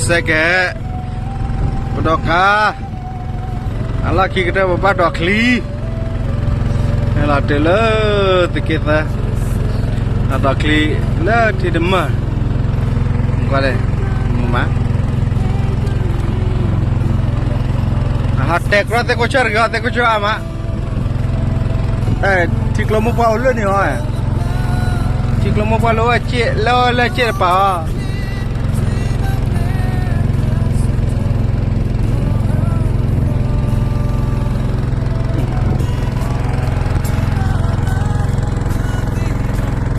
စဲကဲ, ပဒိးကါ, အလီၢ်ခံကတၢၢ်ပဘၣ်ဒိးချံ, ဟဲလီၤတုၤလၢသုးက့သၢ, အဒိးချံလၢထံတမၢၢ်, ကွၢ်လဲၣ်, မ့ၢ်မး, အဟးတဲကြီသ့ၣ်ခိၣ်ဆၢၣ်တဂ့ၤအီၤ သ့ၣ်ခိၣ်ဆၢၣ်အါမး, ထံကျိမိၢ်ပှၢ်အိၣ်လၢန့ၣ်အီၤ, ထံကျိမိၢ်ပှၢ်လၢဝဲ, လၢဝဲလၢစ့ၣ်တပၤအီၤ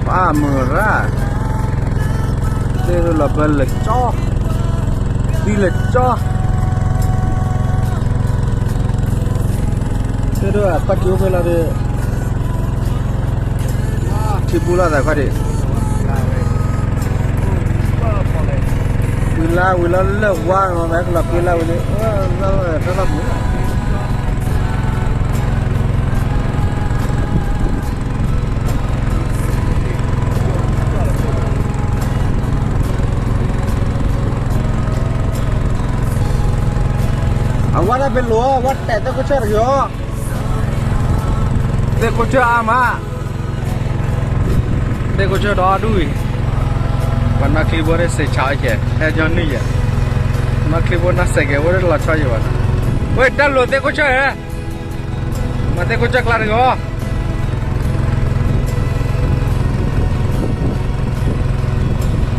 ပၢ်မုၢ်ရၣ်, သ့ၣ်ဒိၣ်လီၤဘၢလၢာ်ကၠီ, သံလၢာ်ကၠီ, သ့ၣ်ဒိၣ်အခီၣ်ထံးအိၣ်ဖဲလီၤဒီး ထံဘူလီၤသးခီၣ်ဒံး, ဝံၤလၢဝံၤလီၤလၢဝါမး မ့ၢ်ကလီၤကွံာ်လၢဝံၤန့ၣ်, တၢ်လီၢ်မုာ် အဝဲဒၣ်ဖဲလိၤ အဝဲတဲသ့ၣ်ခိၣ်ဆၢၣ်တဂ့ၤအီၤ, သ့ၣ်ခိၣ်ဆၢၣ်အါမး, သ့ၣ်ခိၣ်ဆၢၣ်ဒီဒူၣ်အံၤ, ပှၤနီၣ်ချံဖိန့ၣ်စံးဆါအီၤကဲ, ဟဲညီနုၢ်ယဲ, နီၣ်ချံဖိနီၣ်စဲးကဲးဖိတလီၤဆီယဲဘၣ်, ဝဲတၢ်လိၤသ့ၣ်ခိၣ်ဆၢၣ်ဧၢ, မၤသ့ၣ်ခိၣ်ဆၢၣ်ကျါတဂ့ၤအီၤ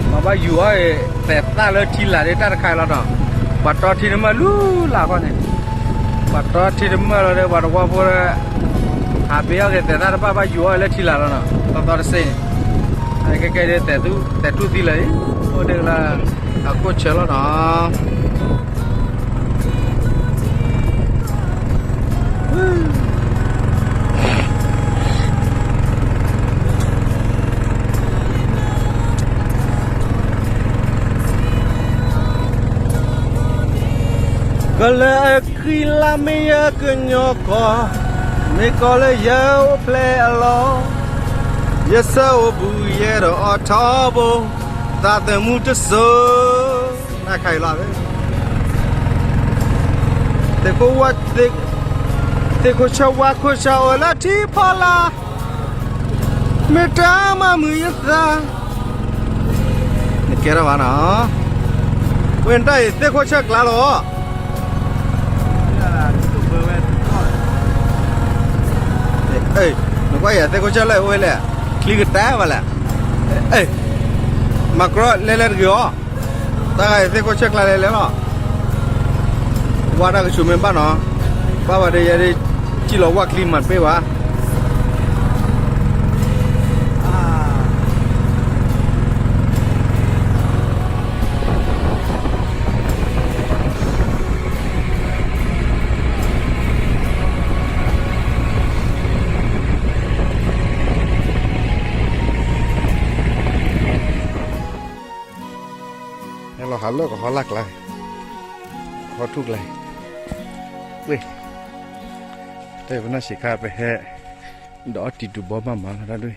မၤဘၣ်ယူၤအီၤအံၤ သဲးသၣ်လၢထံလာ်ဒ်တၢ်တခါအံၤလီၤနီၤ, ပှၤတီထံတမၢၢ်လူလၢ်ဃီန့ၣ်, ပှၤတီထံတမၢၢ်လီၤဒီး ပှၤတဝီဖိဒီး ဟးဘ့အီၣ်က့ၤသဲးသၣ်တဘၣ်ဘၣ်ယူၤအီၤလၢထံလာ်လီၤနီၤ, သီသီတစ့ၢ်န့ၣ်, အကဲကဲဒ်သဲးထူၣ်သံလၢာ်အံၤ, အိၣ်ဒ်လၢ အခိၣ်ဆၢလီၤနီၤ ကလၢအချံလၢမ့ၢ်ယကညီကီၢ်, မ့ၢ်ကီၢ်လၢယအိၣ်ဖျဲၣ်အလီၢ်, ယဆၢအိၣ်ဘူးယဲဒီးအီထီဘိ, သးသမူတစိၤ, နခါအံၤလီၤ သ့ၣ်ခိၣ်ဝါ, သ့ၣ်ခိၣ်ဆၢဝါခိၣ်ဆၢအိၣ်လၢထံဖီလာ်, မ့ၢ်တၢ်မၤမုာ်ယသး, နကဲထီၣ်ဘၣ်နီၤ, ဝဲတၢ်အံၤသ့ၣ်ခိၣ်ဆၢၣ်ကျါလီၤ နကွၢ်ယၤသ့ၣ်ခိၣ်ဆၢၣ်လၢအိၣ်ဝဲလဲၣ်, ချံကတၢၢ်ဘၣ်လဲၣ်, မၤကြီလဲၤလဲၤတဂ့ၤအီၤ, တၢ်ဂၤအံၤသ့ၣ်ခိၣ်ဆၢၣ်ကျါလဲၤလဲၤလီၤ, ဝါတၢ်ကဆူးမ့ၢ်ဘၣ်နီၤ, ဘၣ်ဝဲဒ်ယဲဒ်, စံၣ်လီၤဝၣ်ချံမၤတပ့ၢ်ဘၣ် ဟဲလီၤဟးလၢကဟီလၢ်ကျါ, ကဟီထူၣ်ကျါ, ဝ့ၢ်, တၢ်ပနီၢ်ဆံးခါပဟဲ, ဒီးအီၣ်တံၤတူးဘီမးမးလီၤတၢ်ဒ်,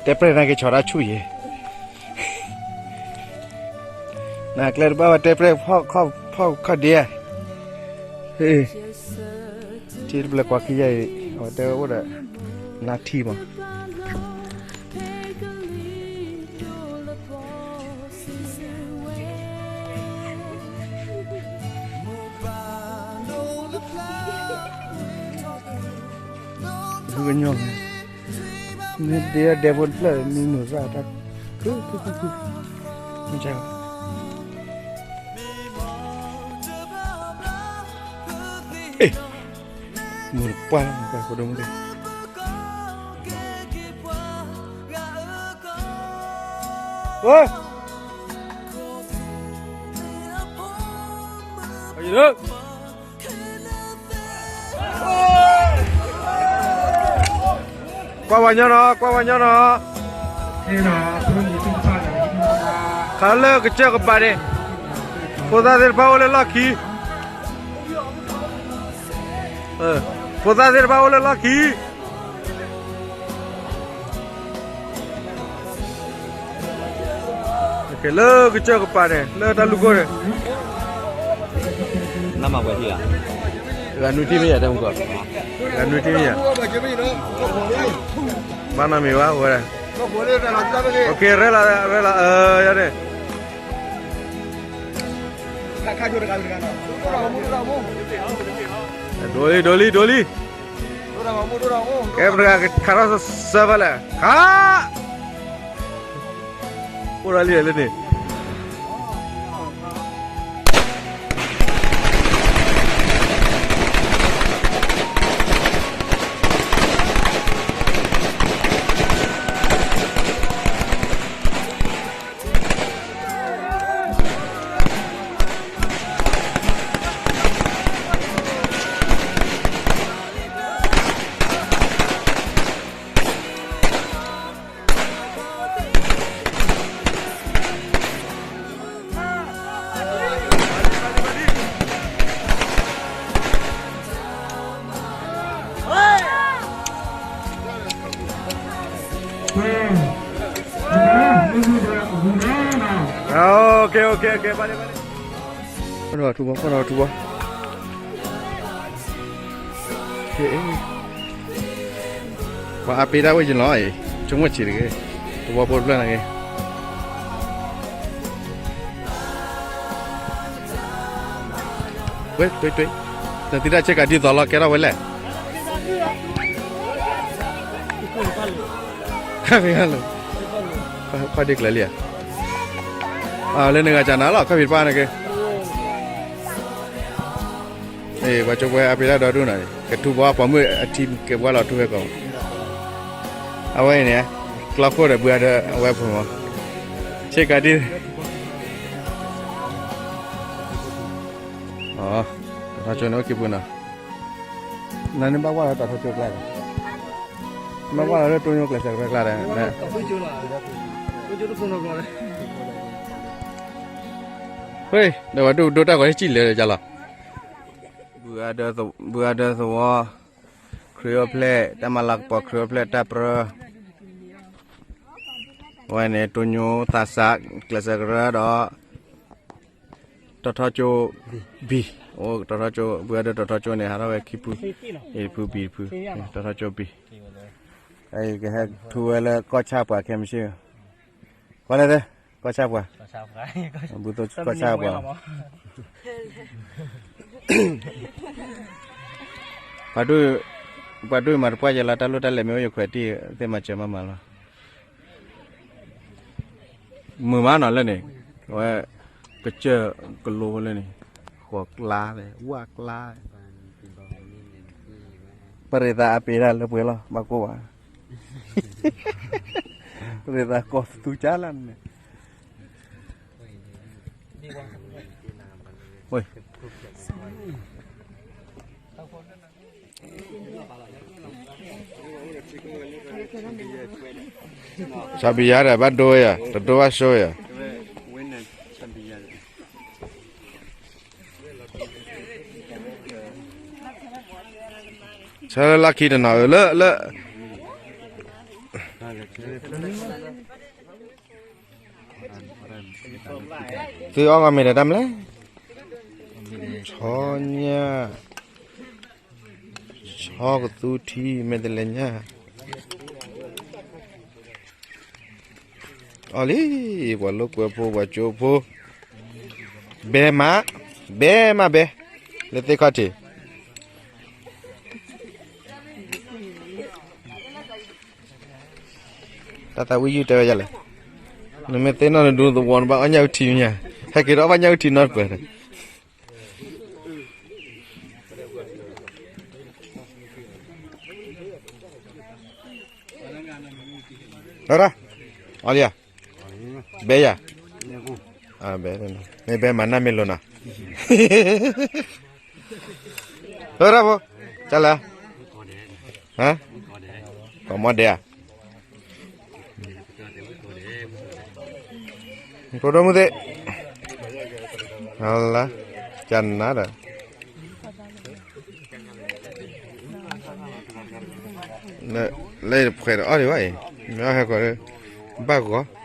တဲပြဲၢ်နက့ၤဆီၣ်တၢ်ဆူၣ်ယဲ, နကျဲတဘၣ်ဝဲတဲပြဲၢ်, ဖီၣ်ခီၣ်ဒ့ဧါ, ထံတဘျဲၣ်ကွၢ်ခံယဲအံၤ, အဝဲတဲအိၣ်ဒီး, နါထံမး ဒုကညီ, မ့ၢ်ဒဲဒဲဖိတဖျၢၣ်မံမုာ်စၢ်တၢ်, ခုခုခုခု, မ့ၢ်, မုာ်တပှၢ်လီၤ မုာ်ပှၢ်ဖိဒိၣ်မုၣ်သ့ၣ်, ဝဲ, အံၤလၢ ကွၢ်ဝဲညီနီၤ, ကွၢ်ဝဲညီနီၤ, ခါလၢကစၢၢ်ကပၤန့ၣ်, ဖိသၣ်သ့ၣ်တဖၣ်အိၣ်လၢလီၢ်ခံ, ဖိသၣ်သ့ၣ်တဖၣ်အိၣ်လၢလီၢ်ခံ. ကဲလၢကစၢၢ်ကပၤန့ၣ် လၢတၢ်လူၢ်ခိၣ်န့ၣ်, လၢမၤဝဲထံၣ်ဧါ, ဂၤနွံထံၣ်မ့ၢ်ယၤ တမူကီ, ဂၤနွံထံၣ်မ့ၢ်ယၤ, ဘၣ်နီတမံၤဘၣ်ဝဲ, ရဲလီၤ ရဲလီၤ အၢ ယၤန့ၣ်, ဒိလံ ဒိလံ ဒိလံ, ကဲပတဂၤခးထီၣ်စၢၢ်ဖဲလဲၣ်, ခး အိၣ်ဒီးလံလၢန့ၣ်. ပှၤအါပ့ၤဒၣ်ဝဲယလီၤအံၤ, ဆိကမိၣ်ဆံးတဂ့ၤ, တဝီဖိတဖျၢၣ်န့ၣ်ဂ့ၤ, ဝဲ တွ့ တွ့, နသုတၢ်ဆ့ကၤဒ်သိးလီၤ ကဲထီၣ်ဝဲလဲၣ်, ခါဖဲလၢ, ခီၣ်ဒ့ကျၢၤလံဧါ, လၢနဂၤကနၤလီၤ ခီၣ်ဖံးတပၢ်န့ၣ်က့ၤ ပှၤကၠိပှဲၤအါပ့ၤဒၣ်ဒီဒူၣ်နီၤ, ကထူဘီပိာ်မုၣ်အထံကဲပှၤလီၤထူဝဲကီး, အဝဲအံၤန့ၣ်, ကျီခိၣ်ဒီးဘုအါဒီးအဝဲဖိမး, ဆ့ကၤဒ်, တီၤထီကၠိန့ၣ်အိၣ်ခံဖုနီၤ, နန့ၣ်ဘၣ်ကွၢ်လၢတီၤထီကၠိကျါဒီး, ဘၣ်ကွၢ်လၢတိညိကျဲးစၢးကရၢကျါဒီး, ဒီးပှၤဒိၣ်ဒိၣ်တၢ်ဂီၤဟဲစံၣ်လဲၤဒီးကလီၤ ဘုအါဒၢသဝီ, ခရံာ်အိၣ်ဖျဲၣ် တၢ်မၤလၤကပီၤ ခရံာ်အိၣ်ဖျဲၣ်တၢ်ပြၢ, အဝဲန့ၣ် တိညိသးစး ကျဲးစၢးကရၢဒီး တီၤထီကၠိ ဘံၣ်, အိၣ်တီၤထီကၠိ ဘုအါဒၢတီၤထီကၠိန့ၣ် ဟးထီၣ်ဝဲခံဖု, Aတဖု Bတဖု, တီၤထီကၠိ ဘံၣ်, ကဟဲထူဝဲလၢကီၢ်ဆၣ်ပှၤခဲမုၢ်ဆ့ၣ်, ကွၢ်လဲၣ်သ့, ကီၢ်ဆၣ်ပှၤ, ဘုသိကီၢ်ဆၣ်ပှၤ ပှၤဒိၣ်မၤတပှၢ်ယဲလီၤ တၢ်လိၣ်တၢ်လဲၤမ့ၢ်အိၣ်ယခွဲးတံၢ်သ့ၣ်မၤစၢၤမးမးလီၤ, မုာ်မးနီၤလၢန့ၣ်, အဝဲ, ကစၢၢ်ကလိလၢန့ၣ်, ဃိးကျါ, ဝၣ်ကျါ, ပရ့သးအပ့ၤဒၣ်လၢပှဲၤလီၤ ဘၣ်ကိၢ်ဘၣ်, ပရ့သးကိးသူကၢ်လၢန့ၣ် ဆၣ်ဘံၣ်ယါဒီး ဘၣ်ဒိဝဲယၤ တဒိဘၣ်ဆိဝဲယၤ, ဆၣ်လၢလီၢ်ခံတနီၤ အၢ လၢ လၢ သုအီၣ်ဂီၤမ့ၤဒီးတၢ်မလဲၣ်, ဆီညၣ်, ဆီကသူထံ မဲာ်တလဲညၣ်, အီၣ်လံ, ပှၤလိာ်ကွဲဖိ ပှၤကၠိဖိ, ဘဲမး, ဘဲမးဘဲ, လၢသ့ၣ်ခီၣ်ထံး တၢ်သးဝံၣ်ယုၢ်တဲဝဲဒ်လဲၣ်, နမ့ၢ်သ့ၣ်နီၣ်နဒူသဝီနဘၣ်အီၣ်ညၣ်အုၣ်ထံညါ, ဟဲက့ၤဒီးအီၣ်ဘၣ်ညၣ်အုၣ်ထံနီတပှဲၤန့ၣ်, အီၣ်လံဧါ, ဘဲယၤ, ဘဲ, မ့ၢ်ဘဲမၤနၢ်မ့ၢ်လိာ်နီၤ အၢ ရၢ်ဖိ, ကၢ်လၢ, ကိးမီၢ်ဒဲးဧါ, ဖိဒိၣ်မုၢ်သ့ၣ်, လၢ, ကနၤဒီး, လၢဖှဲးဒီးအီၣ်ဒံးဘၣ်အံၤ, မ့ၢ်အီၣ်ဟဲကီး, ဘၣ်ဂီၤ